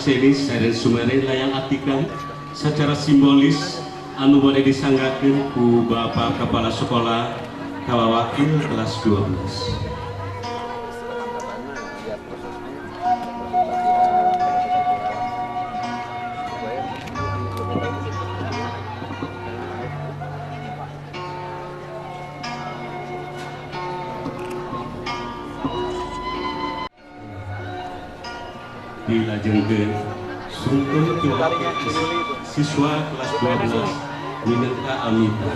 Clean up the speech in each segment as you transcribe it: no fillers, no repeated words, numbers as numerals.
Sakseni Seren Sumere layang atikang secara simbolis anu bade disanggakeun ku Bapak Kepala Sekolah ka wakil kelas 12. Dilajengkeun sungkeum ti wakil siswa kelas 12 minangka Amita.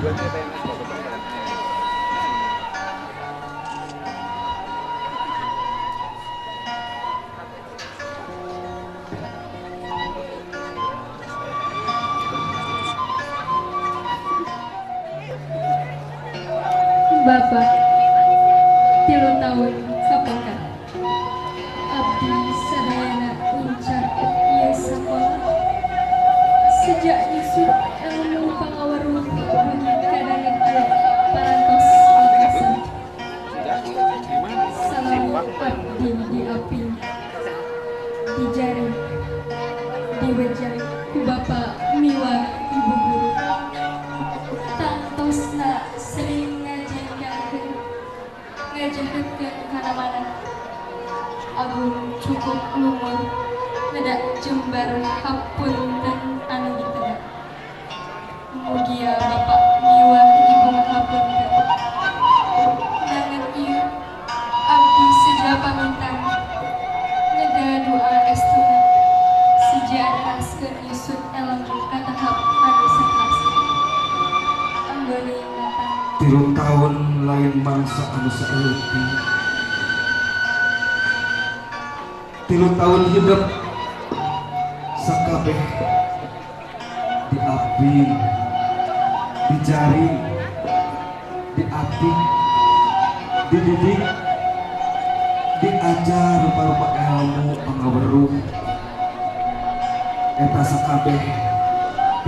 Bapak 3 tahun kapengker abdi sadayana incar ieu sakola sejak nyusut ilmu pangaweruh dugi ka danget ieu parantos wakasan. Salawu abdi diaping, dijaring, diwejang ku bapak miwah ibu guru. Tangtosna sering ngajengkelkeun, ngajahatkeun kana mana. Agung cukup lumur neda jembar hapunten anu diteda. Mugia bapak miwah ibu ngahapunten. Danget ieu abdi seja pamintan neda doa estuna seja neraskeun nyusut elmu ka tahap anu sakelasna. Anggone ingatan. 3 tahun lain mangsa anu saeutik, 3 tahun hidup sakabeh diaping, dijaring, diatik, dididik, diajar rupa-rupa ilmu pangaweruh. Eta sakabeh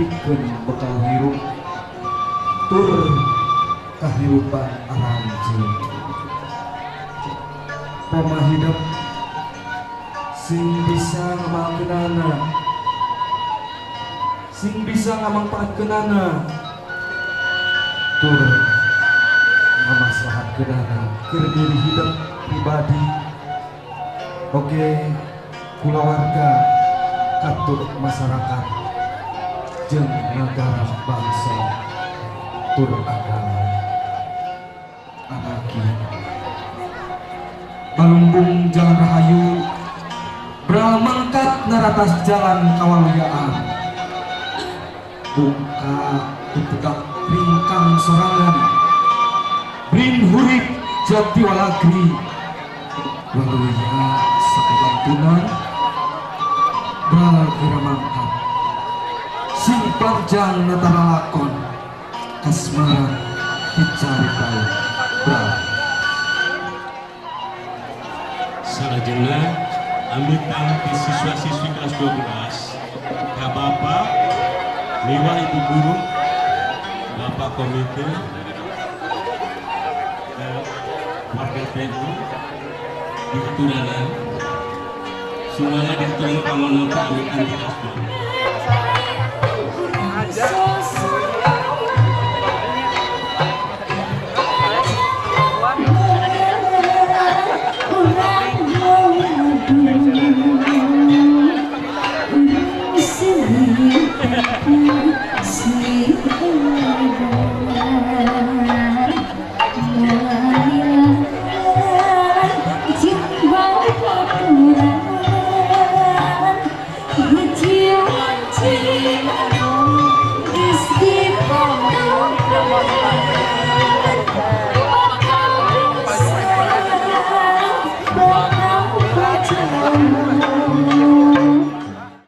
pikeun bekal hirup tur kahirupan aranjeun. Poma hidup sing bisa ngamalkeunana, sing bisa ngamangpaatkeunana, tur ngamaslahatkeunana keur diri hidup pribadi oge kulawarga katut masyarakat jeung nagara, bangsa, tur agama. Anaki balumbung jalan rahayu bral mangkat naratas jalan kawaluyaan, buka tutegak ringkang sorangan brin hurip jati walagri waluya sakegantunan bral gera mangkat sing panjang natara lakon kasmaran dicaritau bral. Salajengna amitan ti siswa-siswi kelas 12 ka Bapak miwah Ibu guru, Bapak komite, warga TU dihaturanan semuanya, dihaturanan pangono amitan di kelas 12. Sini.